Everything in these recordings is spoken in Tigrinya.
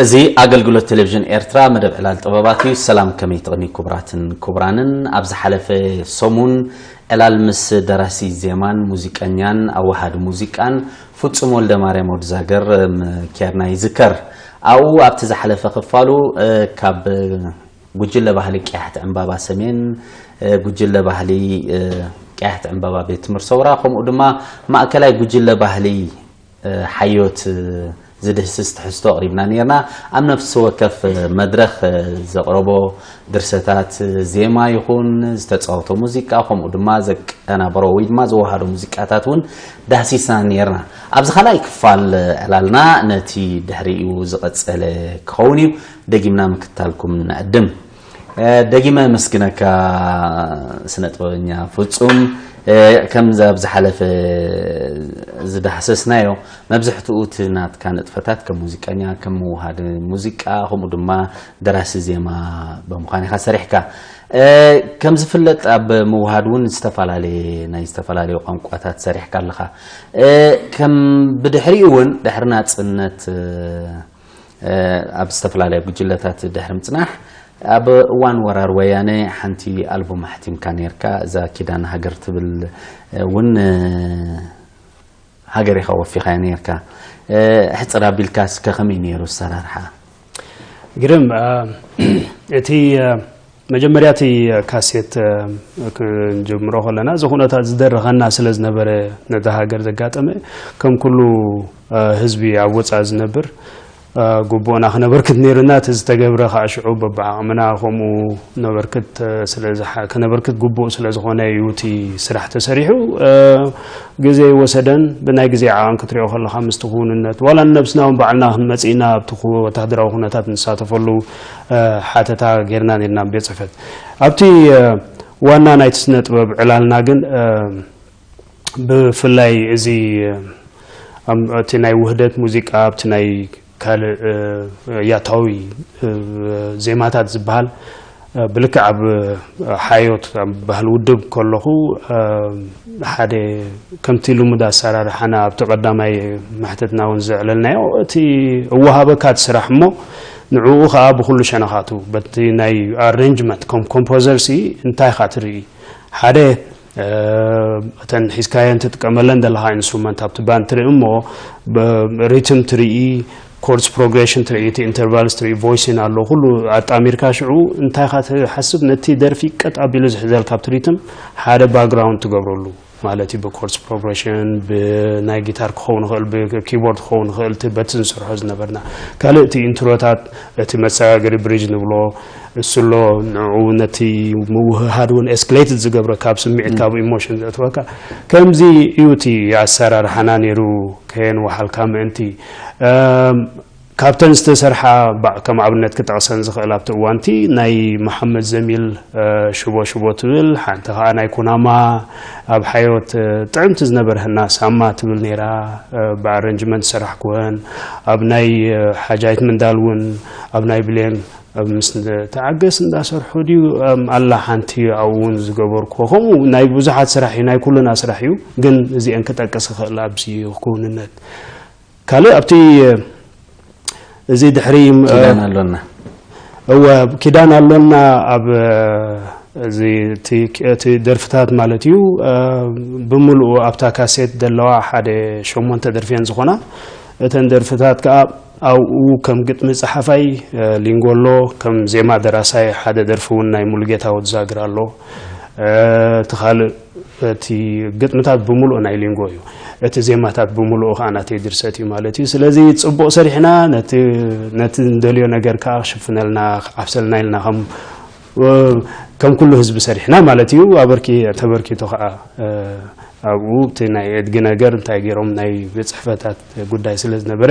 እዚ ኣገልግሎት ቴሌቪዥን ኤርትራ፣ መደብ ዕላል ጥበባት እዩ። ሰላም፣ ከመይ ትቕኒ ክቡራትን ክቡራንን? ኣብ ዝሓለፈ ሰሙን ዕላል ምስ ደራሲ ዜማን ሙዚቀኛን ኣወሃዲ ሙዚቃን ፍጹም ወልደ ማርያም ወድዛገር፣ ም፣ ኬርና ይዝከር። ኣብኡ ኣብቲ ዝሓለፈ ክፋሉ፣ እ፣ ካብ ጉጅለ ባህሊ ቅያሕቲ ዕምባባ ሰሜን፣ እ፣ ጉጅለ ባህሊ፣ እ፣ ቅያሕቲ ዕምባባ ቤት ትምህርቲ ሰውራ፣ ከምኡ ድማ ማእከላይ ጉጅለ ባህሊ፣ እ፣ ሓዮት፣ እ፣ ዝድህስስ ትሕዝቶ ኣቕሪብና ነርና። ኣብ ነፍሲ ወከፍ፣ እ፣ መድረኽ፣ እ፣ ዘቕረቦ ድርሰታት፣ እ፣ ዜማ ይኹን ዝተጻወቶ ሙዚቃ፣ ከምኡ ድማ ዘቀናበሮ ወይ ድማ ዘወሃዶ ሙዚቃታት እውን ዳህሲስና ነርና። ኣብዚ ካልኣይ ክፋል፣ እ፣ ዕላልና ነቲ ድሕሪኡ ዝቐጸለ ክኸውን እዩ። ደጊምና ምክታልኩም ንዕድም። እ፣ ደጊመ ኣመስግነካ ስነ ጥበበኛ ፍጹም። እ፣ ከምዚ ኣብ ዝሓለፈ ዝዳህሰስናዮ፣ መብዝሕትኡ እቲ ናትካ ንጥፈታት ከም ሙዚቀኛ፣ ከም ምውሃድ ሙዚቃ፣ ከምኡ ድማ ደራሲ ዜማ ብምዃን ኢኻ ሰሪሕካ። እ፣ ከም ዝፍለጥ ኣብ ምውሃድ እውን ዝተፈላለየ፣ ናይ ዝተፈላለየ ቋንቋታት ሰሪሕካ ኣለኻ። እ፣ ከም ብድሕሪኡ እውን ድሕሪ ናጽነት፣ እ፣ እ፣ ኣብ ዝተፈላለያ ጉጅለታት ድሕሪ ምጽናሕ፣ ኣብ እዋን ወራር ወያነ ሓንቲ ኣልቡም ኣሕቲምካ ነርካ። እዛ ኪዳን ሃገር ትብል፣ እ፣ እውን፣ እ፣ ሃገር ኢኻ ወፊኻያ ነርካ። እ፣ ሕጽር ኣቢልካ እስከ ከመይ ነይሩ ኣሰራርሓ? ግርም፣ እ፣ እቲ፣ እ፣ መጀመርያ እቲ ካሴት፣ እ፣ ክንጀምሮ ከለና፣ እዚ ኩነታት ዝደረኸና ስለ ዝነበረ፣ ነዛ ሃገር ዘጋጠመ፣ ከም ኩሉ፣ እ፣ ህዝቢ ኣብ ወጻኢ ዝነብር፣ እ፣ ግቡእና ክነበርክት ነይሩና። እቲ ዝተገብረ ከዓ ሽዑ በብዓቕምና ከምኡ ነበርክት፣ እ፣ ስለ ዝሓ-፣ ክነበርክት ግቡእ ስለ ዝኾነ እዩ እቲ ስራሕ ተሰሪሑ። እ፣ ግዜ ይወሰደን ብናይ ግዜ ዓቐን ክትሪኦ ከለኻ ምስቲ ክውንነት፣ ዋላ ንነብስና እውን ባዕልና ክንመጽእ ኢና ኣብቲ ኩ-፣ ወታደራዊ ኩነታት ንሳተፈሉ፣ እ፣ ሓተታ ጌርና ነርና ቤት ጽሕፈት። ኣብቲ፣ እ፣ ዋና ናይቲ ስነ ጥበብ ዕላልና ግን፣ እ፣ ብፍላይ እዚ፣ እ፣ ኣብ፣ እቲ ናይ ውህደት ሙዚቃ ኣብቲ ናይ ካልእ፣ እ፣ ያታዊ፣ እ፣ ዜማታት ዝበሃል፣ እ፣ ብልክዕ ኣብ፣ እ፣ ሓዮት ኣብ ባህሊ ውድብ ከለኹ፣ እ፣ ሓደ ከምቲ ልሙድ ኣሰራርሓና ኣብቲ ቀዳማይ መሕተትና እውን ዘዕለልናዮ፣ እቲ እወሃበካ እቲ ስራሕ እሞ ንዕኡ ኸኣ ብኹሉ ሸነኻቱ፣ በቲ ናይ ኣሬንጅመንት ከም ኮምፖዘር ሲ እንታይ ኢኻ ትርኢ? ሓደ፣ እ፣ እተን ሒዝካየን ትጥቀመለን ዘለኻ ኢንስትሩመንት ኣብቲ ባንድ ትርኢ እሞ፣ ብ-፣ ሪትም ትርኢ፣ ኮርድስ ፕሮግሬሽን ትርኢ፣ እቲ ኢንተርቫልስ ትርኢ፣ ቮይሲን ኣሎ፣ ኩሉ ኣጣሚርካ ሽዑ እንታይ ኢኻ ትሓስብ? ነቲ ደርፊ ቀጥ ኣቢሉ ዝሕዘልካ ኣብቲ ሪትም ሓደ ባክግራውንድ ትገብረሉ ማለት እዩ። ብኮርድስ ፕሮግሬሽን፣ ብናይ ጊታር ክኸውን ይኽእል፣ ብኪቦርድ ክኸውን ይኽእል፣ እቲ በቲ ንሰርሖ ዝነበርና። ካልእ እቲ ኢንትሮታት፣ እቲ መሰጋገሪ ብሪጅ ንብሎ፣ እሱ ኣሎ፣ ንዕኡ ነቲ ምውህሃድ እውን ኤስክሌትድ ዝገብረካ፣ ኣብ ስምዒት፣ ካብ ኢሞሽን ዘእትወካ። ከምዚ እዩ እቲ ኣሰራርሓና ነይሩ፣ ከየንወሓልካ ምእንቲ። እም፣ ካብተን ዝተሰርሓ፣ ባ-፣ ከም ኣብነት ክጠቕሰን ዝኽእል ኣብቲ እዋንቲ ናይ መሓመድ ዘሚል፣ እ፣ ሽቦ ሽቦ ትብል፣ ሓንቲ ኸኣ ናይ ኩናማ ኣብ ሓዮት፣ እ፣ ጥዕምቲ ዝነበርህና ሳማ ትብል ነይራ፣ እ፣ ብኣረንጅመንት ዝሰራሕኩወን። ኣብ ናይ፣ እ፣ ሓጃይት ምንዳል እውን፣ ኣብ ናይ ብሌን፣ ኣብ ምስ ተዓገስ እንዳሰርሑ ድዩ፣ እም፣ ኣላ ሓንቲ ኣብኡ እውን ዝገበርኩዎ። ከምኡ ናይ ብዙሓት ስራሕ እዩ፣ ናይ ኩልና ስራሕ እዩ፣ ግን እዚአን ክጠቅስ እኽእል ኣብዚ ክውንነት። ካልእ ኣብቲ፣ እዚ ድሕሪ፣ ኪዳን ኣሎና። እወ፣ ኪዳን ኣሎና ኣብ፣ እዚ እቲ፣ እቲ ደርፍታት ማለት እዩ፣ ብምሉኡ ኣብታ ካሴት ዘለዋ ሓደ ሸሞንተ ደርፊ እየን ዝኾና። እተን ደርፍታት ከኣ ኣብኡ ከም ግጥሚ ጸሓፋይ ሊንጎ ኣሎ፣ ከም ዜማ ደራሳይ ሓደ ደርፊ እውን ናይ ሙሉጌታ ወድዛግር ኣሎ። እቲ ካልእ እቲ ግጥምታት ብምሉእ ናይ ሊንጎ እዩ። እቲ ዜማታት ብምሉኡ ከኣ ናተይ ድርሰት እዩ ማለት እዩ። ስለዚ ጽቡቕ ሰሪሕና፣ ነቲ፣ ነቲ እንደልዮ ነገር ከኣ ክሽፍነልና፣ ክዓብሰልና ኢልና ከም፣ ከም ኩሉ ህዝቢ ሰሪሕና ማለት እዩ። ኣበርኪ-፣ ተበርኪቱ ከኣ፣ እ፣ ኣብኡ እቲ ናይ ዕድጊ ነገር እንታይ ገይሮም ናይ ቤት ጽሕፈታት ጉዳይ ስለ ዝነበረ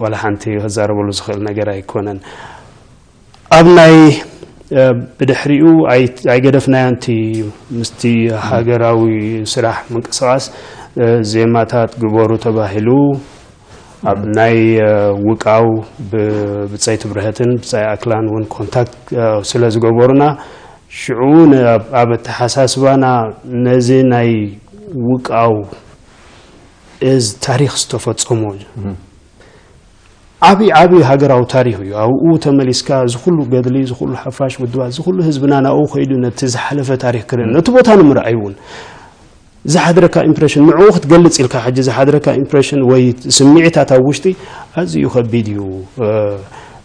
ዋላ ሓንቲ ክዛረበሉ ዝኽእል ነገር ኣይኮነን። ኣብ ናይ፣ እ፣ ብድሕሪኡ ኣይ-፣ ኣይገደፍናዮን። እቲ ምስቲ ሃገራዊ ስራሕ ምንቅስቓስ፣ እ፣ ዜማታት ግበሩ ተባሂሉ ኣብ ናይ፣ እ፣ ውቃው ብ-፣ ብጸይቲ ብርሀትን ብጸይ ኣክላን እውን ኮንታክት፣ እ፣ ስለ ዝገበሩና ሽዑ ን-፣ ኣብ፣ ኣብ ኣተሓሳስባና ነዚ ናይ ውቃው እዚ ታሪኽ ዝተፈጸሞ እዩ። እም። ዓቢ ዓቢ ሃገራዊ ታሪኽ እዩ። ኣብኡ ተመሊስካ ዝኹሉ ገድሊ፣ ዝኹሉ ሓፋሽ ውድባት፣ ዝኹሉ ህዝብና ናብኡ ከይዱ ነቲ ዝሓለፈ ታሪኽ ክርኢ፣ ነቲ ቦታ ንምርኣይ እውን ዝሓድረካ ኢምፕሬሽን፣ ንዕኡ ክትገልጽ ኢልካ ሕጂ ዝሓድረካ ኢምፕሬሽን ወይ ስምዒታት ኣብ ውሽጢ ኣዝዩ ከቢድ እዩ። እ፣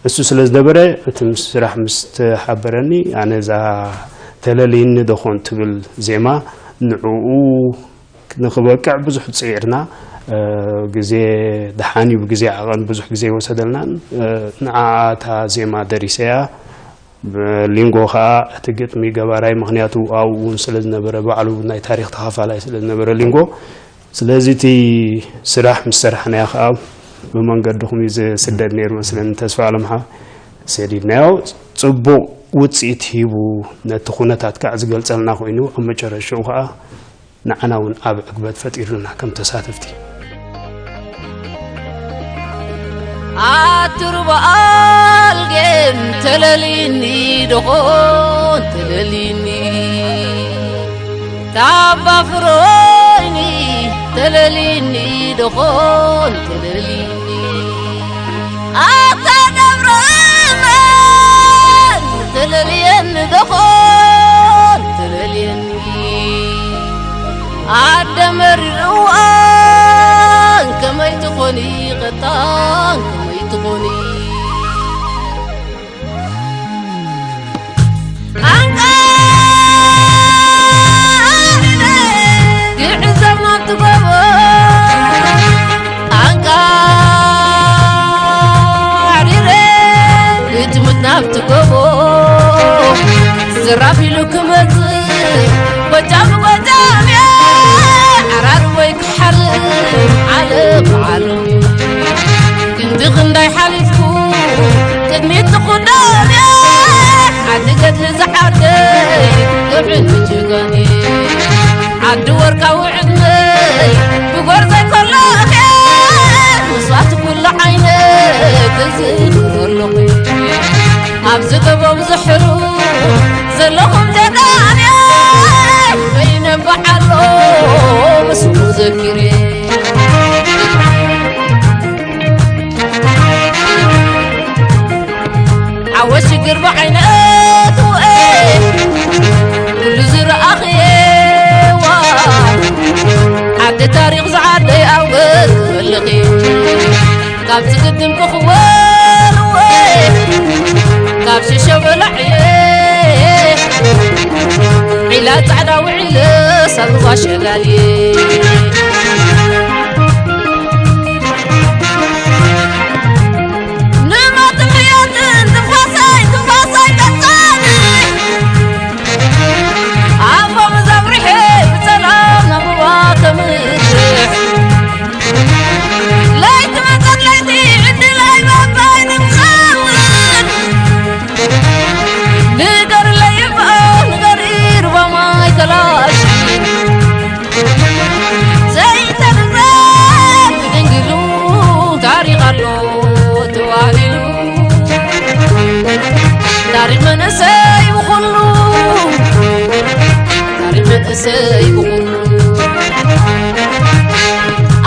እሱ ስለ ዝነበረ እቲ ምስ ስራሕ ምስ ተሓበረኒ ኣነ እዛ ተለልይኒ ደኾን ትብል ዜማ ንዕኡ ንኽበቅዕ ብዙሕ ጽዒርና፣ እ፣ ግዜ ደሓን እዩ፣ ብግዜ ዓቐን ብዙሕ ግዜ ይወሰደልናን፣ እ፣ ንዓኣ እታ ዜማ ደሪሰያ። ብ-፣ ሊንጎ ኸኣ እቲ ግጥሚ ገባራይ፣ ምኽንያቱ ኣብኡ እውን ስለ ዝነበረ፣ ባዕሉ ናይ ታሪኽ ተኻፋላይ ስለ ዝነበረ ሊንጎ። ስለዚ እቲ ስራሕ ምስ ሰራሕናዮ ኸኣ ብመንገድኹም እዩ ዝስደድ ነይሩ መስለኒ፣ ተስፋ ኣለምሓ ሰዲድናዮ። ጽቡቕ ውጽኢት ሂቡ፣ ነቲ ኩነታት ከዓ ዝገልጸልና ኮይኑ፣ ኣብ መጨረሻኡ ኸኣ ንዓና እውን ዓቢ ዕግበት ፈጢሩልና ከም ተሳተፍቲ። ኣትርበኣል ጌም ተለሊኒ ደኾን ተለሊኒ፣ ታባ ፍሮይኒ ተለሊኒ ደኾን ተለሊኒ፣ ኣታ ደብረ እመን ተለልየኒ ደኾን ተለልየኒ፣ ኣደ መሪር እዋን ከመይ ትኾኒ፣ ቀጣን ከመይ ትኾኒ። ኣንቃ ግዕዘብ ናብቲ ጎቦ፣ ኣንቃ ኣዕሪረ ክትሙት ናብቲ ጎቦ፣ ዝራፍ ኢሉ ክመጽእ ጎጃም ጎጃም እየ፣ ዓራርቦይ ክሓርም ዓለም ዓለም እዩ። ክንዲ ክንዳይ ሓሊፍኩ ቅድሚት ትኹደን እየ፣ ዓዲ ገድሊ ዝዓደይ ግብዕን ምጅጋን እየ። ዓዲ ወርቃዊ ዕድመይ ብጎርዘይ ከለኹ፣ መስዋእቲ ኩሉ ዓይነት እዝክሮ ኣለኹ። ኣብዚ ገቦም ዝሕሩ ዘለኹም ጀጋነ፣ በይነ በዓሎ ምስሉ ዘኪረ። ዓወት ሽግር ብዓይነቱ ኩሉ ዝረኣኽየዋ፣ ዓዲ ታሪኽ ዝዓደይ ኣውገዝ ትፈልኺ። ካብ ዝግድም ክኽወልወ፣ ካብ ሽሸ በላዕየ፣ ዒላ ጻዕዳ ውዒለ፣ ሳልዋ ሸላልየ። ንሞትን ሕያትን ትንፋሰይ፣ ትንፋሰይ ቀጻሊ። ኣፎም ዘብርሐ ብሰላም ናብ ሩባ ከምርሕ። ለይቲ መጸት ለይቲ ዕድለይ መባይ ንኽኸውን። ንገርለይ እባ ንገሪ ሩባ ማይ ከላሽ። ዘይተርፍ ድንግሉ ታሪኽ ኣሎ ተባሂሉ። ታሪኽ መንእሰይ ብኹሉ፣ ታሪኽ መንእሰይ ብኹሉ።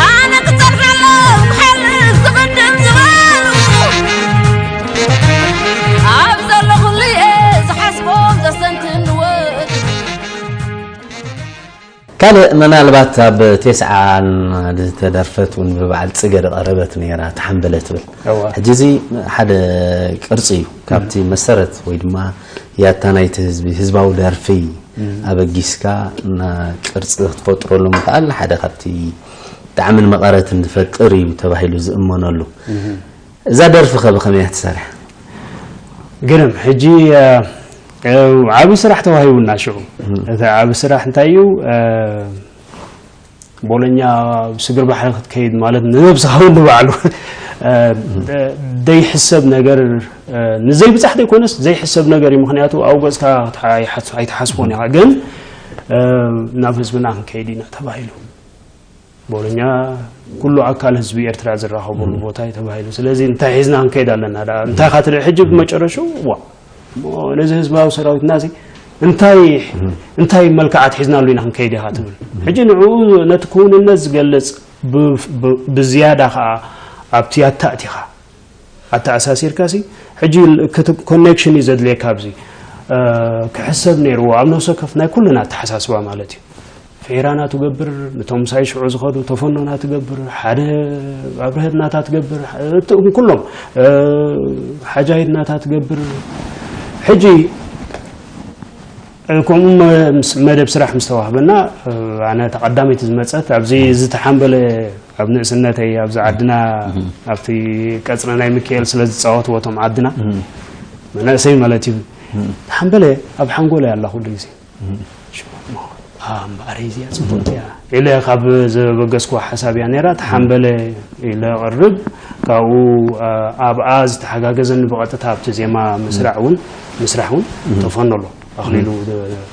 ኣነ ክጸንሓሎም ክሓልፍ ዝቕድም ዝበሉ፣ ኣብ ዘለኹሉ እየ ዝሓስቦም ዘስተንትን ወትሩ። ካልእ ምናልባት ኣብ ቴስዓን ዝተደርፈት እውን ብበዓል ጽገ ዝቐረበት ነይራ፣ ተሓንበለ ትብል። እዋ። ሕጂ እዚ ሓደ ቅርጺ እዩ። ካብቲ መሰረት ወይ ድማ ያታ ናይቲ ህዝቢ፣ ህዝባዊ ደርፊ እም። ኣበጊስካ እና ቅርጺ ክትፈጥረሉ ምኽኣል ሓደ ካብቲ ጣዕምን መቐረትን ዝፈጥር እዩ ተባሂሉ ዝእመነሉ። እም። እዛ ደርፊ ከ ብኸመይ እያ ትሰርሕ? ግርም። ሕጂ፣ እ፣ እ፣ ዓቢ ስራሕ ተዋሂቡና ሽዑ። እም። እቲ ዓቢ ስራሕ እንታይ እዩ? እ፣ ቦሎኛ ኣብ ስግር ባሕሪ ክትከይድ ማለት ንነብስኻ እውን ንባዕሉ፣ እ፣ ደ-፣ ደይሕሰብ ነገር፣ እ፣ ንዘይብጻሕ ዘይኮነስ ዘይሕሰብ ነገር እዩ። ምኽንያቱ ኣብ ገጽካ ክትሓ-፣ ኣይሓስ-፣ ኣይትሓስቦን ኢኻ። ግን፣ እ፣ ናብ ህዝብና ክንከይድ ኢና ተባሂሉ። ቦሎኛ ኩሉ ኣካል ህዝቢ ኤርትራ ዝራኸበሉ እም። ቦታ እዩ ተባሂሉ። ስለዚ እንታይ ሒዝና ክንከይድ ኣለና? ደኣ እንታይ ኢኻ ትርኢ ሕጂ ብመጨረሽኡ? ዋ፣ እሞ ነዚ ህዝባዊ ሰራዊትና እዚ እንታይ፣ እም። እንታይ መልክዓት ሒዝናሉ ኢና ክንከይድ ኢኻ ትብል? እም። ሕጂ ንዕኡ ነቲ ክውንነት ዝገልጽ ብ-፣ ብ-፣ ብዝያዳ ኸኣ ኣብቲ ያታ ኣእቲኻ ኣተኣሳሲርካ ሲ ሕጂ ኮኔክሽን እዩ ዘድልየካ። ኣብዚ ክሕሰብ ነይርዎ ኣብ ነፍሲ ወከፍ ናይ ኩልና ኣተሓሳስባ ማለት እዩ። ፍሒራና ትገብር፣ ነቶም ምሳይ ሽዑ ዝኸዱ ተፈኖና ትገብር፣ ሓደ ኣብርሀት ናታ ትገብር፣ እቶም ኩሎም ሓጃይት ናታ ትገብር። ሕጂ ከምኡ ምስ መደብ ስራሕ ምስ ተዋህበና፣ ኣነ ተቐዳመይቲ ዝመፀት ኣብዚ ዝተሓንበለ ኣብ ንእስነተይ ኣብዚ ዓድና ኣብቲ ቀፅሪ ናይ ሚካኤል ስለ ዝፃወትዎ እቶም ዓድና መናእሰይ ማለት እዩ። ተሓንበለ ኣብ ሓንጎለይ ኣላ ኩሉ ግዜ። ሽሞት እሞ፣ "ኣ፣ እምበኣር እዚኣ ጽቡቕቲ እያ" ኢለ ካብ ዘበገስኩዋ ሓሳብ እያ ነይራ። ተሓንበለ ኢለ እቕርብ፣ ካብኡ፣ ኣ፣ ኣብኣ ዝተሓጋገዘኒ ብቐጥታ ኣብቲ ዜማ ምስራዕ እውን፣ ምስራሕ እውን ተፈኖ ኣሎ። ኣኽሊሉ፣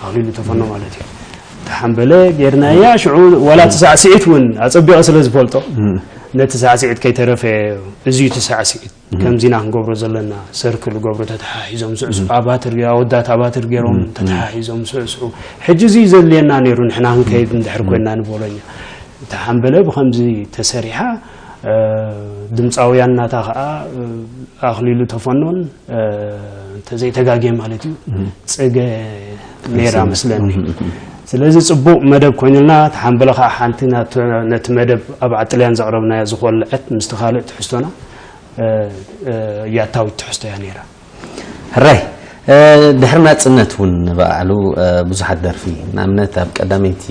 ኣኽሊሉ ተፈኖ ማለት እዩ። ተሓንበለ ጌርናያ፣ ሽዑ ዋላ እቲ ሳዕስዒት እውን ኣጸቢቐ ስለ ዝፈልጦ፣ ነቲ ሳዕስዒት ከይተረፈ፣ እዚ እዩ እቲ ሳዕስዒት። ከምዚ ኢና ክንገብሮ ዘለና፣ ሰርክል ገብሩ ተተሓሒዞም ስዕስዑ፣ ኣባትር፣ ኣወዳት ኣባትር ገይሮም ተተሓሒዞም ስዕስዑ። ሕጂ እዚ ዘድልየና ነይሩ፣ ንሕና ክንከይድ እንድሕር ኮይንና ንቦሎኛ። እታ ሓንበለ ብኸምዚ ተሰሪሓ፣ እ፣ ድምፃውያን ናታ ከዓ፣ እ፣ ኣኽሊሉ ተፈኖን፣ እ፣ እንተዘይተጋግየ ማለት እዩ፣ ጽገ ነይራ መስለኒ። ስለዚ ጽቡቕ መደብ ኮይኑልና፣ እታ ሓንበለ ከዓ ሓንቲ ናት-፣ ነቲ መደብ ኣብ ዓጥልያን ዘቕረብናዮ ዝኾልዐት ምስቲ ካልእ ትሕዝቶና፣ እ፣ እ፣ ያታዊት ትሕዝቶ እያ ነይራ። ሕራይ፣ እ፣ ድሕሪ ናጽነት እውን ንባዕሉ፣ እ፣ ብዙሓት ደርፊ፣ ንኣብነት ኣብ ቀዳመይቲ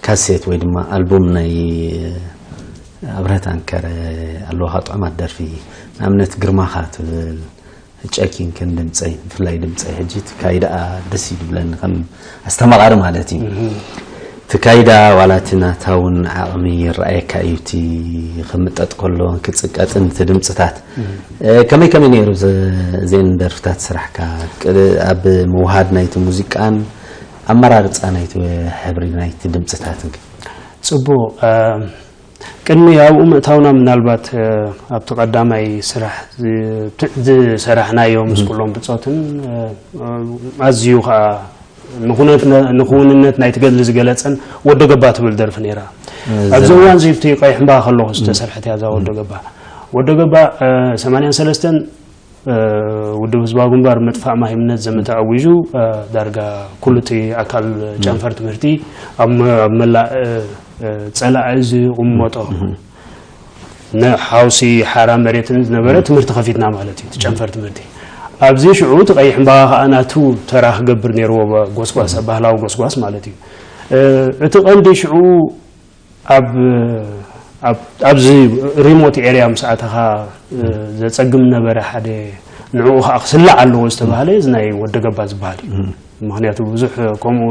ካሴት ወይ ድማ ኣልቡም ናይ ኣብርሀት ኣንከረ ኣለዋኻ ጥዑማት ደርፊ፣ ንኣብነት ግርማኻ ትብል፣ ጨኪንክን ድምፀይ፣ ብፍላይ ድምፀይ ሕጂ ትካይዳኣ ደስ እዩ ዝብለኒ ከም ኣስተማቓሪ ማለት እዩ። ትካይዳ ዋላ እቲ ናታ እውን ዓቕሚ ይረኣየካ እዩ፣ እቲ ክምጠጥ ከሎ ክፅቀጥን እቲ ድምፅታት። እ፣ ከመይ ከመይ ነይሩ ዘ-፣ እዘን ደርፍታት ስራሕካ? ቅድ-፣ ኣብ ምውሃድ ናይቲ ሙዚቃን ኣመራርፃ ናይቲ ሕብሪ ናይቲ ድምፅታትን ከ? ጽቡቕ። እ፣ ቅድሚ ኣብኡ ምእታውና ምናልባት፣ እ፣ ኣብቲ ቀዳማይ ስራሕ ዝ-፣ ት-፣ ዝሰራሕናዮ ምስ ኩሎም ብጾትን፣ እ፣ ኣዝዩ ኸኣ ንኹነት-፣ ንኽውንነት ናይቲ ገድሊ ዝገለጸን ወዶ ገባ ትብል ደርፊ ነይራ። ኣብዚ እዋን እዚ ኣብቲ ቀይሕ እምባ ከለኹ ዝተሰርሐት እያ እዛ ወዶ ገባ። ወዶ ገባ፣ እ፣ ሰማንያን ሰለስተን እ፣ ውድብ ህዝባዊ ግንባር ምጥፋእ ማሂምነት ዘመተ ኣዊጁ፣ እ፣ ዳርጋ ኩሉ እቲ ኣካል ጨንፈር ትምህርቲ ኣብ መ-፣ ኣብ መላእ፣ እ፣ እ፣ ጸላኢ ዝቕመጦ ንሓውሲ ሓራ መሬትን ዝነበረ ትምህርቲ ከፊትና ማለት እዩ፣ እቲ ጨንፈር ትምህርቲ። ኣብዚ ሽዑ እቲ ቀይሕ እምባባ ከኣ ናቱ ተራ ክገብር ነይርዎ፣ ብ-፣ ጎስጓስ፣ ባህላዊ ጎስጓስ ማለት እዩ። እ፣ እቲ ቀንዲ ሽዑ ኣብ፣ ኣብ፣ ኣብዚ ሪሞት ኤርያ ምስ ኣተኻ፣ እ፣ ዘጸግም ነበረ። ሓደ ንዕኡ ኸኣ ክስላዕ ኣለዎ ዝተባህለ እዚ ናይ ወደ ገባ ዝበሃል እዩ። ምኽንያቱ ብዙሕ ከምኡ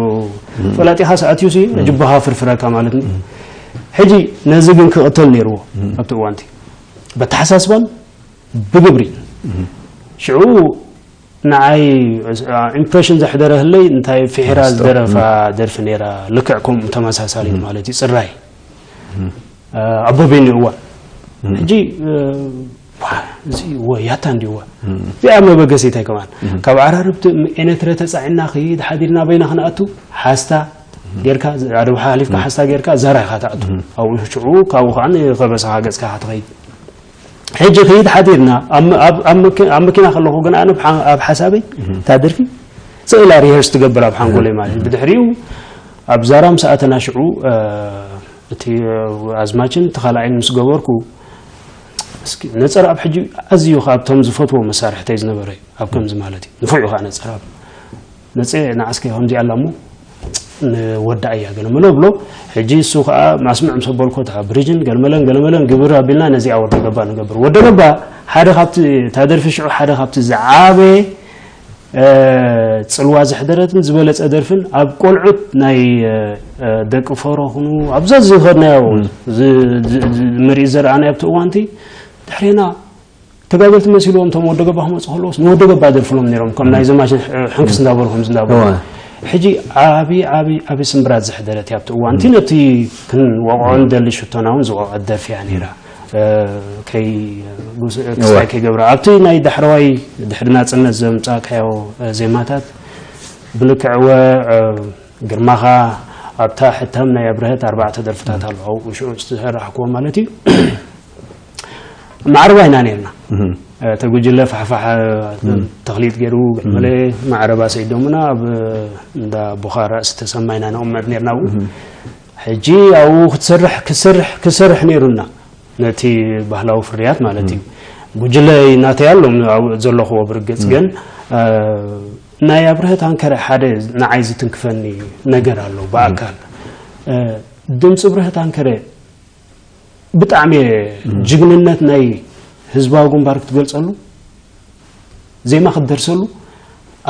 ፈላጢኻ ሰኣትዩሲ ጅባኻ ፍርፍረካ ማለት እዩ። ሕጂ ነዚ ግን ክቕተል ነይርዎ ኣብቲ እዋንቲ። በተሓሳስባን ብግብሪ። ሽዑ ንዓይ፣ አ፣ ኢምፕሬሽን ዘሕደረህለይ እንታይ ፍሒራ ዝደረፋ ደርፊ ነይራ፣ ልክዕ ከምኡ ተመሳሳሊት ማለት እዩ፣ ጽራይ። አ፣ ኣቦ ቤኒ እዋን። ሕጂ፣ እ፣ ዋ፣ እዚ እወ፣ ያታ እንዲዋ። እዚኣ መበገሲታይ ከማን። ካብ ዓራርብቲ ኤነትረ ተጻዒና ኺድ ሓዲርና በይና ክንኣቱ፣ ሓስታ ጌርካ፣ ኣደብ ሓሊፍካ ሓስታ ጌርካ፣ ዛራ ኢኻ ትኣቱ። ኣብኡ ሽዑ፣ ካብኡ ኸዓ ንኸበሳኻ ገጽካ ኢኻ ትኸይድ። ሕጂ ኺድ ሓዲርና፣ ኣብ፣ ኣብ፣ ኣብ መኪ-፣ ኣብ መኪና ከለኹ ግን ኣነ ብሓ-፣ ኣብ ሓሳበይ እታ ደርፊ ስእላ ሪሀርስ ትገብር ኣብ ሓንጎለይ ማለት እዩ። ብድሕሪኡ ኣብ ዛራ ምስ ኣተና ሽዑ፣ እ፣ እቲ፣ እ፣ ኣዝማችን እቲ ካልኣይን ምስ ገበርኩ፣ እስኪ ነጸርኣብ ሕጂ ኣዝዩ ካብቶም ዝፈትዎ መሳርሕተይ ዝነበረ እዩ። ኣብ ከምዚ ማለት እዩ። ንፉዕ እዩ ኸዓ ነጸርኣብ። መጽየ ንዓስከ ከምዚ ኣላ እሞ ንወዳእ እያ ገለ መለ ብሎ። ሕጂ እሱ ኸዓ ማስምዕ ምስ ኣበልኮ እታ ብሪጅን ገለመለን ገለመለን ግብር ኣቢልና ነዚኣ ወደ ገባ ንገብር። ወደ ገባ ሓደ ካብቲ፣ እታ ደርፊ ሽዑ ሓደ ካብቲ ዝዓበየ፣ እ፣ ጽልዋ ዘሕደረትን ዝበለጸ ደርፍን ኣብ ቆልዑት ናይ፣ እ፣ እ፣ ደቂ ፈሮ ኹኑ ኣብዛ ዝኸድናዮ ዝ-፣ ዝ-፣ ዝ-፣ ምርኢት ዘርኣናዮ ኣብቲ እዋንቲ ድሕሬና ተጋደልቲ መሲልዎም እቶም ወደ ገባ ክመፁ ከለዎስ ንወደ ገባ ደርፍሎም ነይሮም፣ ከም ናይ ዘማችን ሕ-፣ ሕንክስ እንዳበሉ ከምዚ እንዳበሉ። እወ። ሕጂ ዓብዪ፣ ዓብዪ፣ ዓብዪ ስምብራት ዘሕደረት እያ ኣብቲ እዋን። እቲ ነቲ ክንወቕዖ ንደሊ ሽቶና እውን ዝወቐዐት ደርፊ እያ ነይራ። እ፣ ከይ-፣ ጉስ-፣ እወ። ክስታይ ከይገብራ። ኣብቲ ናይ ዳሕረዋይ ድሕሪ ናፅነት ዘምፃእካዮ፣ እ፣ ዜማታት ብልክዕ እወ፣ እ፣ ግርማኻ ኣብታ ሕታም ናይ ኣብርሀት ኣርባዕተ ደርፍታት ኣለዉ። ኣብኡ ሽዑ ዝተሰራሕክዎ ማለት እዩ። ማዕርባ ኢና ነርና። እህ። ተጉጅለ ፋሕፋሕ ተኽሊጥ ገይሩ ገለ ማዕረባ ሰይዶምና ኣብ እንዳ ቡኻራ ዝተሰማይና ነቕመጥ ነርና። ሕጂ ኣብኡ ክትሰርሕ ክትሰርሕ ክትሰርሕ ነይሩና፣ ነቲ ባህላዊ ፍርያት ማለት እዩ። ጉጅለ ናተይ ኣሎም ኣብኡ ዘለኽዎ ብርግጽ፣ ግን ናይ ኣብርሀት ኣንከረ ሓደ ንዓይ ዝትንክፈኒ ነገር ኣሎ። ብኣካል ድምፂ ብርሀት ኣንከረ ብጣዕሚ ጅግንነት ናይ ህዝባዊ ግንባር ክትገልጸሉ፣ ዜማ ክትደርሰሉ፣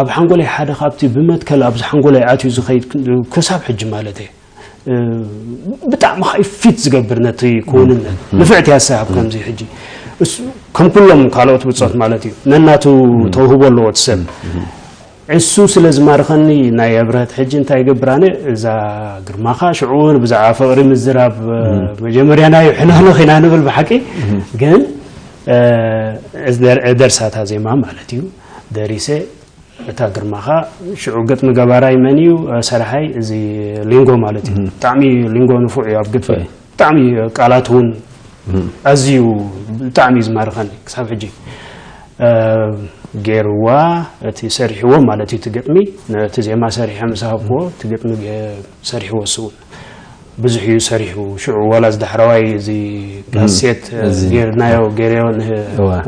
ኣብ ሓንጎለይ ሓደ ካብቲ ብመትከል ኣብዚ ሓንጎለይ ኣትዩ ዝኸይድ ክሳብ ሕጂ ማለት እየ። ብጣዕሚ ፊት ዝገብር ነቲ ክውንነት ንፍዕቲ ያሳብ ከምዚ ሕጂ እሱ ከም ኩሎም ካልኦት ብጾት ማለት እዩ፣ ነናቱ ተውህቦ ኣለዎ እቲ ሰብ። እሱ ስለ ዝማርኸኒ ናይ ኣብርሀት ሕጂ እንታይ ይገብር ኣነ፣ እዛ ግርማኻ ሽዑ እውን ብዛዕባ ፍቕሪ ምዝራብ መጀመርያ ናይ ሕናነ ኺና ንብል ብሓቂ። ግን ደርሳታ ዜማ ማለት እዩ ደሪሰ፣ እታ ግርማኻ ሽዑ ግጥሚ ገባራይ መን እዩ ሰራሓይ፣ እዚ ሊንጎ ማለት እዩ። ብጣዕሚ ሊንጎ ንፉዕ እዩ ኣብ ግጥሚ፣ ብጣዕሚ ቃላት እውን ኣዝዩ ብጣዕሚ እዩ ዝማርኸኒ ክሳብ ሕጂ። ገይርዋ፣ እቲ ሰሪሕዎ ማለት እዩ፣ እቲ ግጥሚ ነቲ ዜማ ሰሪሐ ምስ ሃብክዎ እቲ ግጥሚ ሰሪሕዎ እሱ እውን ብዙሕ እዩ ሰሪሑ። ሽዑ ዋላ እዚ ዳሕረዋይ እዚ ካሴት ገይርናዮ፣ ገይረዮ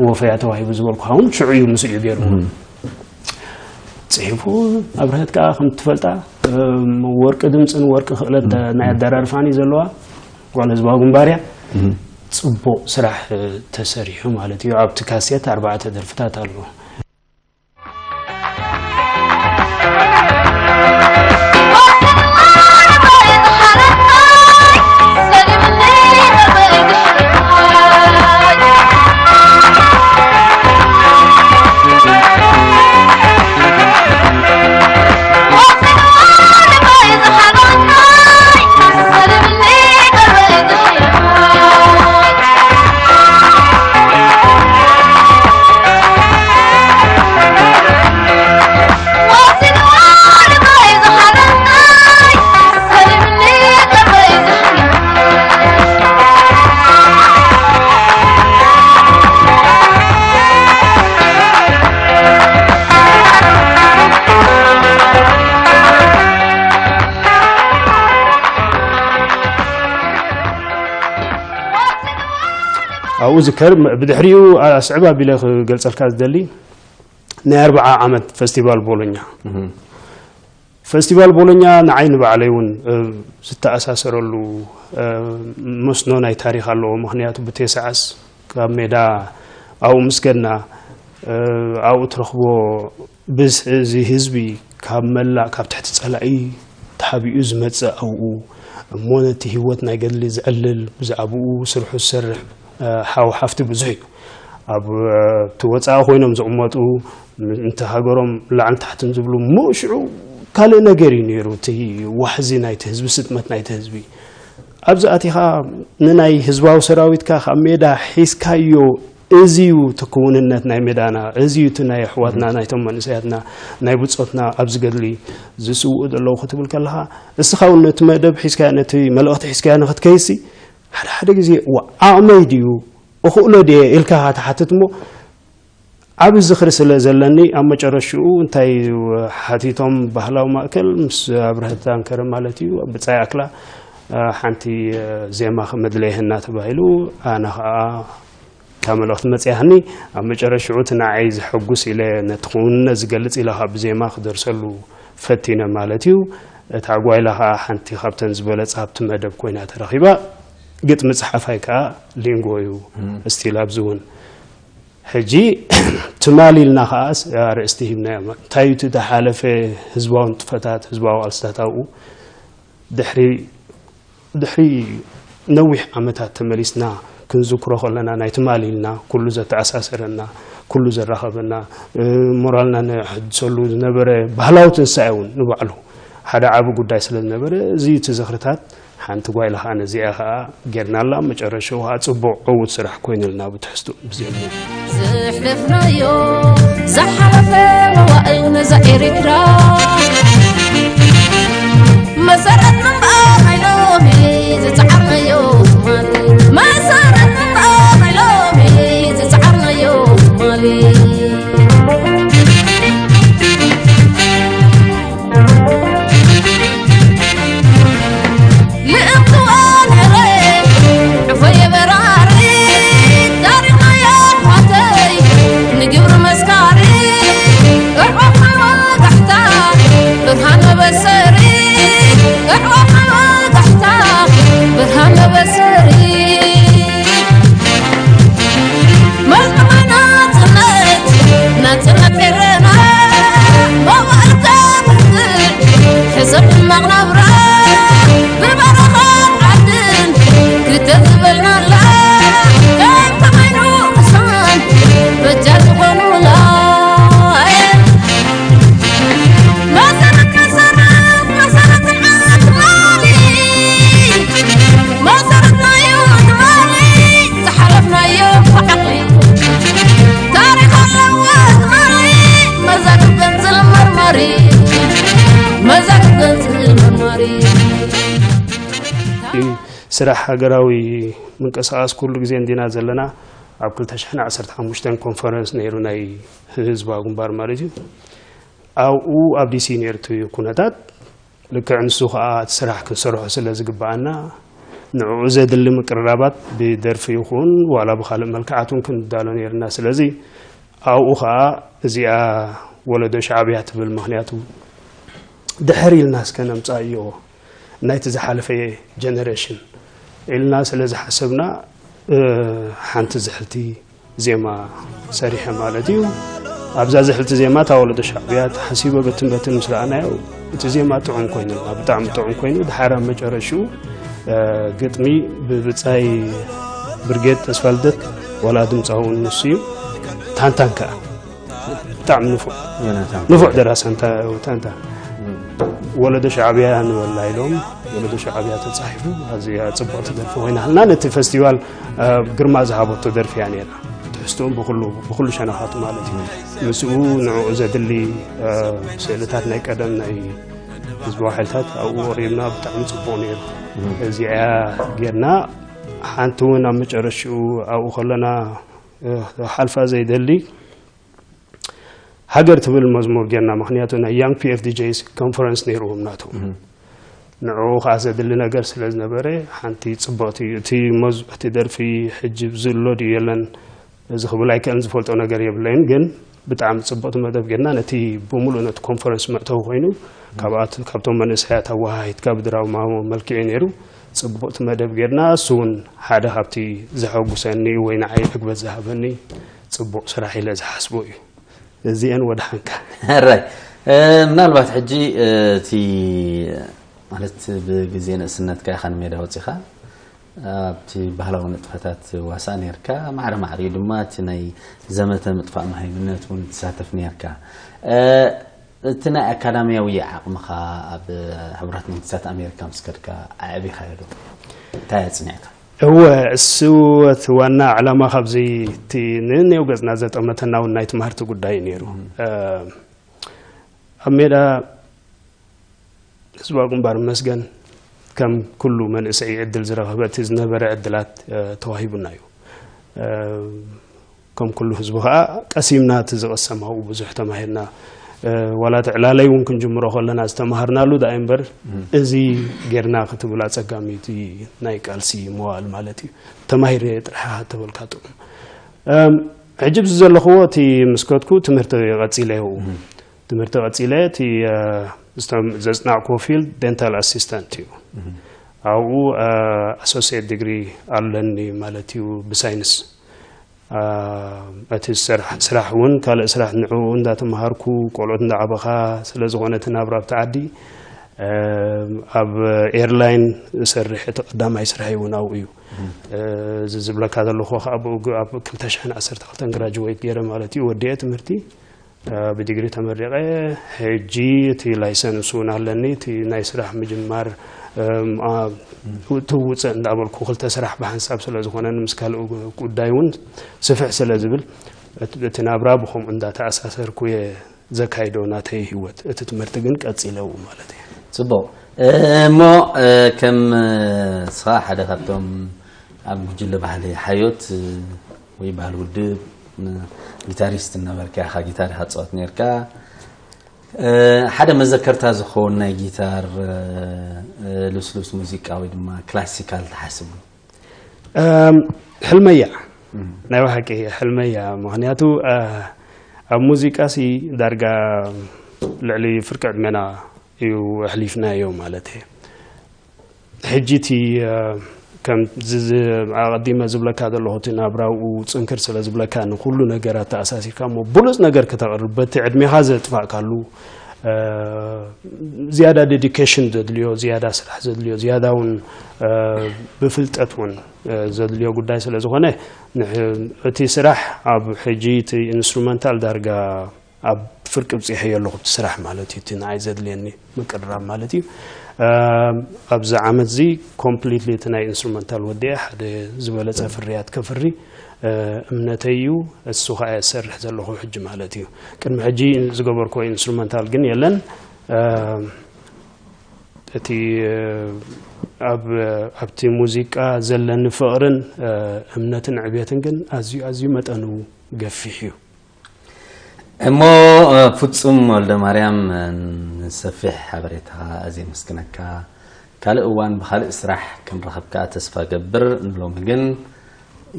ንወፈያ ተዋሂቡ ዝበልኩ ኸውን ሽዑ እዩ ምስኡ እዩ ገይርዎ። ጽሒፉ ኣብርሀት ከኣ ከም ትፈልጣ ወርቂ ድምፅን ወርቂ ክእለት ናይ ኣደራርፋን እዩ ዘለዋ። ጓል ህዝባዊ ግንባር እያ። ጽቡቕ ስራሕ ተሰሪሑ ማለት እዩ። ኣብቲ ካሴት ኣርባዕተ ደርፍታት ኣሎ። ኣብኡ ዝከር ብድሕሪኡ ኣስዕብ ኣቢለ ክገልጸልካ ዝደሊ ናይ ኣርብዓ ዓመት ፈስቲቫል ቦሎኛ። ፈስቲቫል ቦሎኛ ንዓይ ንባዕለይ እውን ዝተኣሳሰረሉ መስኖ ናይ ታሪኽ ኣለዎ። ምኽንያቱ ብቴስዓስ ካብ ሜዳ ኣብኡ ምስ ከድና ኣብኡ ትረኽቦ ብዝሒ እዚ ህዝቢ ካብ መላእ ካብ ትሕቲ ጸላኢ ተሓቢኡ ዝመጽእ ኣብኡ እሞ ነቲ ህይወት ናይ ገድሊ ዝዕልል ብዛዕባኡ ስርሑ ዝሰርሕ ሓው ሓፍቲ ብዙሕ እዩ። ኣብ እቲ ወጻኢ ኮይኖም ዝቕመጡ እንተ ሃገሮም ላዕሊ ታሕትን ዝብሉ እሞ ሽዑ ካልእ ነገር እዩ ነይሩ። እቲ ዋሕዚ ናይቲ ህዝቢ፣ ስጥመት ናይቲ ህዝቢ ኣብዚ ኣቲኻ ንናይ ህዝባዊ ሰራዊትካ ካብ ሜዳ ሒዝካዮ እዚ እዩ እቲ ክውንነት ናይ ሜዳና፣ እዚ እዩ እቲ ናይ ኣሕዋትና ናይቶም መንእሰያትና ናይ ብጾትና ኣብዚ ገድሊ ዝስውኡ ዘለዉ ክትብል ከለኻ እስኻ እውን ነቲ መደብ ሒዝካዮ ነቲ መልእኽቲ ሒዝካዮ ንኽትከይሲ ሓደ ሓደ ግዜ ዓቕመይ ድዩ እኽእሎ ድየ ኢልካ ትሓትት እሞ ዓቢ ዝኽሪ ስለ ዘለኒ ኣብ መጨረሽኡ እንታይ ሓቲቶም ባህላዊ ማእከል ምስ ኣብርሀት ኣንከረ ማለት እዩ ብጻይ ኣክላ ሓንቲ ዜማ መድለይህና ተባሂሉ ኣነ ኸዓ እታ መልእኽቲ መጽያህኒ ኣብ መጨረሽኡ እቲ ንዓይ ዘሐጉስ ኢለ ነቲ ክውንነት ዝገልጽ ኢለ ካብ ብዜማ ክደርሰሉ ፈቲነ ማለት እዩ። እታ ጓይላ ኸዓ ሓንቲ ካብተን ዝበለጻ ኣብቲ መደብ ኮይና ተረኺባ። ግጥሚ ጸሓፋይ ከኣ ሊንጎ እዩ። ስቲል ኣብዚ እውን ሕጂ ትማል ኢልና ከኣ ኣርእስቲ ሂብናዮ። እንታይ እዩ እቲ ዝሓለፈ ህዝባዊ ንጥፈታት፣ ህዝባዊ ቃልስታት ኣብኡ ድሕሪ ድሕሪ ነዊሕ ዓመታት ተመሊስና ክንዝክሮ ከለና ናይ ትማል ኢልና ኩሉ ዘተኣሳሰረና ኩሉ ዘራኸበና ሞራልና ነሕድሰሉ ዝነበረ ባህላዊ ትንሳኤ እውን ንባዕሉ ሓደ ዓቢ ጉዳይ ስለ ዝነበረ እዚ እቲ ዝኽርታት ሓንቲ ጓይላ ከዓ ነዚኣ ከዓ ጌርናላ መጨረሻኡ ከዓ ፅቡቕ ዕዉት ስራሕ ኮይኑልና ብትሕዝትኡ ብዜሙ ዘሕለፍናዮ ዝሓለፈ መዋእል ነዛ ኤርትራ መሰረት ምንባር ናይ ሎሚ ዝፀዓርናዮ ትማሊ መሰረት ምንባር ናይ ሎሚ ዝፀዓርናዮ ትማሊ ስራሕ ሃገራዊ ምንቅስቃስ ኩሉ ግዜ እንዲና ዘለና። ኣብ ክልተ ሽሕን ዓሰርተ ሓሙሽተን ኮንፈረንስ ነይሩ፣ ናይ ህዝባዊ ግንባር ማለት እዩ። ኣብኡ ኣብ ዲሲ ነይሩ እቲ ኩነታት። ልክዕ ንሱ ከዓ እቲ ስራሕ ክንሰርሖ ስለ ዝግብኣና፣ ንዕኡ ዘድሊ ምቅርራባት ብደርፊ ይኹን ዋላ ብኻልእ መልክዓት እውን ክንዳሎ ነይርና። ስለዚ ኣብኡ ከዓ እዚኣ ወለዶ ሻዕብያ ትብል፣ ምኽንያቱ ድሕር ኢልና እስከ ነምጻእዮ ናይቲ ዝሓለፈ ጀነሬሽን ኢልና ስለ ዝሓሰብና፣ ሓንቲ ዝሕልቲ ዜማ ሰሪሐ ማለት እዩ። ኣብዛ ዝሕልቲ ዜማ እታ ወለዶ ሻዕብያ ተሓሲበ በትን በትን ምስ ረኣናዮ፣ እቲ ዜማ ጥዑም ኮይኑና፣ ብጣዕሚ ጥዑም ኮይኑ። ድሓር ኣብ መጨረሽኡ ግጥሚ ብብጻይ ብርጌድ ተስፋልደት፣ ዋላ ድምጻዊ እውን ንሱ እዩ። ታንታን ከኣ ብጣዕሚ ንፉዕ ንፉዕ ደራሲ ኣንታ ታንታ። ወለዶ ሻዕብያ ንበላ ኢሎም፣ ወለዶ ሻዕብያ ተጻሒፉ። ኣዝያ ጽብቕቲ ደርፊ ኮይና ሃልና። ነቲ ፈስቲቫል ግርማ ዝሃበቶ ደርፊ እያ ነይራ። ትሕዝትኡን ብኹሉ ብኹሉ ሸነኻቱ ማለት እዩ። ምስኡ ንዕኡ ዘድሊ ስእልታት ናይ ቀደም ናይ ህዝባዊ ሓይልታት ኣብኡ ወሪድና፣ ብጣዕሚ ጽቡቕ ነይሩ። እዚኣ ጌርና፣ ሓንቲ እውን ኣብ መጨረሽኡ ኣብኡ ከለና ሓልፋ ዘይደሊ ሃገር ትብል መዝሙር ጌርና። ምኽንያቱ ናይ Young P F D Js ኮንፈረንስ ነይርዎም ናቶም። ንዕኡ ከዓ ዘድሊ ነገር ስለ ዝነበረ፣ ሓንቲ ጽብቕቲ እዩ። እቲ መዝ-፣ እቲ ደርፊ ሕጂ ዘሎ ድዩ የለን፣ እዚ ክብል ኣይክእልን፣ ዝፈልጦ ነገር የብለይን። ግን ብጣዕሚ ጽብቕቲ መደብ ጌርና፣ ነቲ ብምሉእ ነቲ ኮንፈረንስ መእተዊ ኮይኑ፣ ካብኣት-፣ ካብቶም መንእሰያት ኣወሃሂድካ ብድራማ መልክዕ እዩ ነይሩ። ጽብቕቲ መደብ ጌርና። እሱ እውን ሓደ ካብቲ ዘሐጉሰኒ ወይ ንዓይ ዕግበት ዝሃበኒ ጽቡቕ ስራሕ ኢለ ዝሓስቦ እዩ። እዚአን ወድሓንካ። ሕራይ። ምናልባት ሕጂ እቲ ማለት ብግዜ ንእስነትካ ኢኻ ንሜዳ ወፂኻ፣ ኣብቲ ባህላዊ ንጥፈታት ዋሳእ ነርካ። ማዕረ ማዕሪኡ ድማ እቲ ናይ ዘመተ ምጥፋእ መሃይምነት እውን ትሳተፍ ነርካ። እቲ ናይ ኣካዳሚያዊ ዓቕምኻ ኣብ ሕቡራት መንግስታት ኣሜሪካ ምስ ከድካ ኣዕቢኻዮ ዶ? እንታይ ኣጽኒዕካ? እወ፣ እሱ እቲ ዋና ዕላማ ካብዚ እቲ ንንየው ገጽና ዘጠመተና እውን ናይ ትምህርቲ ጉዳይ እዩ ነይሩ። ኣብ ሜዳ ህዝባዊ ግንባር መስገን ከም ኩሉ መንእሰይ ዕድል ዝረኸበ እቲ ዝነበረ ዕድላት ተዋሂቡና እዩ። ከም ኩሉ ህዝቢ ከዓ ቀሲምና፣ እቲ ዝቐሰም ኣብኡ ብዙሕ ተማሂርና። ዋላ እቲ ዕላለይ እውን ክንጅምሮ ከለና ዝተማሃርናሉ ዳኣ እምበር፣ እዚ ጌርና ክትብል ኣጸጋሚ፣ እቲ ናይ ቃልሲ መዋእል ማለት እዩ። ተማሂረ ጥራሕ ተበልካ ጥዑም። ሕጂ ብዚ ዘለኽዎ እቲ ምስ ከድኩ ትምህርቲ ቀጺለ እየ። ትምህርቲ ቀጺለ እቲ ዘጽናዕክዎ ፊልድ ዴንታል ኣሲስታንት እዩ። ኣብኡ ኣሶሲየት ዲግሪ ኣለኒ ማለት እዩ ብሳይንስ። እቲ ስራሕ እውን ካልእ ስራሕ ንዕኡ እንዳተምሃርኩ፣ ቆልዑት እንዳዓበኻ ስለ ዝኾነ እቲ ናብራ ኣብቲ ዓዲ፣ ኣብ ኤርላይን እሰርሕ፣ እቲ ቀዳማይ ስራሐይ እውን ኣብኡ እዩ። እዚ ዝብለካ ዘለኹ ከዓ ብኡ ኣብ ክልተ ሽሕን ዓሰርተ ክልተን ግራጅዌት ገይረ ማለት እዩ፣ ወዲኤ ትምህርቲ ብዲግሪ ተመሪቐ። ሕጂ እቲ ላይሰንስ እውን ኣለኒ። እቲ ናይ ስራሕ ምጅማር ትውፅእ እንዳበልኩ፣ ክልተ ስራሕ ብሓንሳብ ስለ ዝኾነኒ፣ ምስ ካልእ ጉዳይ እውን ስፍሕ ስለ ዝብል፣ እቲ ናብራ ብኸምኡ እንዳተኣሳሰርኩ እየ ዘካይዶ ናተይ ህይወት። እቲ ትምህርቲ ግን ቀፂለ ኣብኡ ማለት እየ። ፅቡቕ። እሞ ከም ንስኻ ሓደ ካብቶም ኣብ ጉጅለ ባህሊ ሓዮት ወይ ባህሊ ውድብ ጊታሪስት እናበልካ ኢኻ ጊታር ኢኻ ትፃወት ነርካ። ሓደ መዘከርታ ዝኸውን ናይ ጊታር ልስሉስ ሙዚቃ ወይ ድማ ክላሲካል ትሓስብ? ሕልመያ፣ ናይ ብሓቂ ሕልመያ። ምኽንያቱ ኣብ ሙዚቃ ሲ ዳርጋ ልዕሊ ፍርቂ ዕድመና እዩ ኣሕሊፍናዮ ማለት እየ። ሕጂ እቲ ከም ኣቐዲመ ዝብለካ ዘለኹ፣ እቲ ናብራኡ ፅንክር ስለ ዝብለካ፣ ንኩሉ ነገር ኣተኣሳሲርካ እሞ ብሉፅ ነገር ክተቕርብ፣ በቲ ዕድሜኻ ዘጥፋእካሉ ዝያዳ ዴዲኬሽን ዘድልዮ፣ ዝያዳ ስራሕ ዘድልዮ፣ ዝያዳ እውን ብፍልጠት እውን ዘድልዮ ጉዳይ ስለ ዝኾነ፣ እቲ ስራሕ ኣብ ሕጂ እቲ ኢንስትሩመንታል ዳርጋ ኣብ ፍርቂ ብፂሐዮ ኣለኹ፣ እቲ ስራሕ ማለት እዩ፣ እቲ ንዓይ ዘድልየኒ ምቅርራብ ማለት እዩ። ኣብዚ ዓመት እዚ ኮምፕሊትሊ እቲ ናይ ኢንስትሩመንታል ወዲአ ሓደ ዝበለፀ ፍርያት ከፍሪ እምነተይ እዩ። እሱ ከዓ እሰርሕ ዘለኹ ሕጂ ማለት እዩ። ቅድሚ ሕጂ ዝገበርኩዎ ኢንስትሩመንታል ግን የለን። እቲ ኣብ ኣብቲ ሙዚቃ ዘለኒ ፍቕርን እምነትን ዕቤትን ግን ኣዝዩ ኣዝዩ መጠኑ ገፊሕ እዩ። እሞ ፍጹም ወልደ ማርያም፣ ንሰፊሕ ሓበሬታኻ ኣዝየ የመስግነካ። ካልእ እዋን ብኻልእ ስራሕ ክንረኸብካ ተስፋ ገብር። ንሎሚ ግን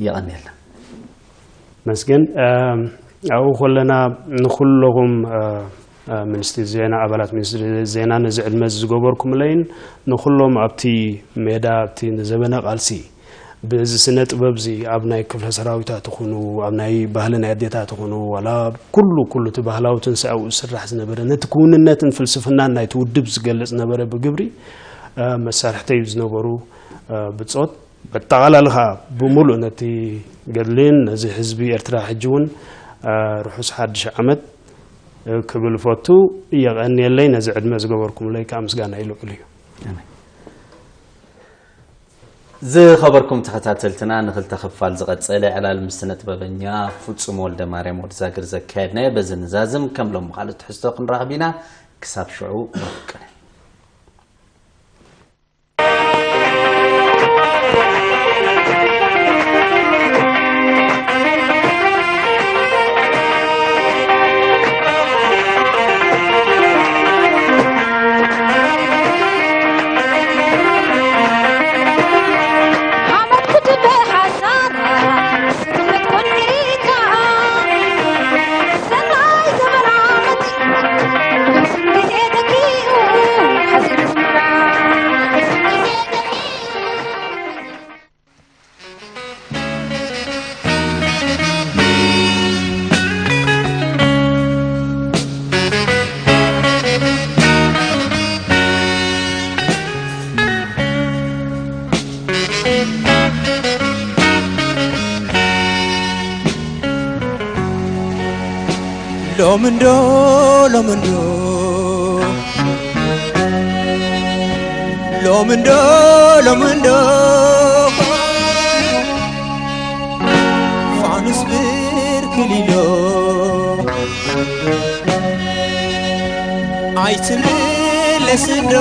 የቐንየልና። መስገን ኣብኡ ከለና ንኩለኹም ሚኒስትሪ ዜና ኣባላት ሚኒስትሪ ዜና ነዚ ዕድመ ዝገበርኩምለይን ንኩሎም ኣብቲ ሜዳ ኣብቲ ንዘበነ ቃልሲ ብዚ ስነ ጥበብ እዚ ኣብ ናይ ክፍለ ሰራዊታት ይኹኑ ኣብ ናይ ባህሊ ናይ ኣዴታት ይኹኑ ዋላ ኩሉ ኩሉ እቲ ባህላዊ ትንሳኤ ኣብኡ ዝስራሕ ዝነበረ ነቲ ክውንነትን ፍልስፍናን ናይቲ ውድብ ዝገልጽ ነበረ ብግብሪ መሳርሕተይ ዝነበሩ ብጾት በጠቓላሊ ኸዓ ብምሉእ ነቲ ገድሊን ነዚ ህዝቢ ኤርትራ ሕጂ እውን ርሑስ ሓድሽ ዓመት ክብል እፈቱ። የቐንየለይ ነዚ ዕድመ ዝገበርኩምለይ ከዓ ምስጋናይ ልዑል እዩ። ዝኸበርኩም ተኸታተልትና ንክልተ ክፋል ዝቐጸለ ዕላል ምስ ስነ ጥበበኛ ፍጹም ወልደ ማርያም ወድዛግር ዘካየድናዮ በዚ ንዛዝም። ከም ሎም ካልእ ትሕዝቶ ክንራኽብ ኢና። ክሳብ ሽዑ ርሑቕ ቀን። ሎምንዶ ሎምንዶ ሎምንዶ ሎምንዶ ፋኑስ ብርክሊሎ ኣይትምለስዶ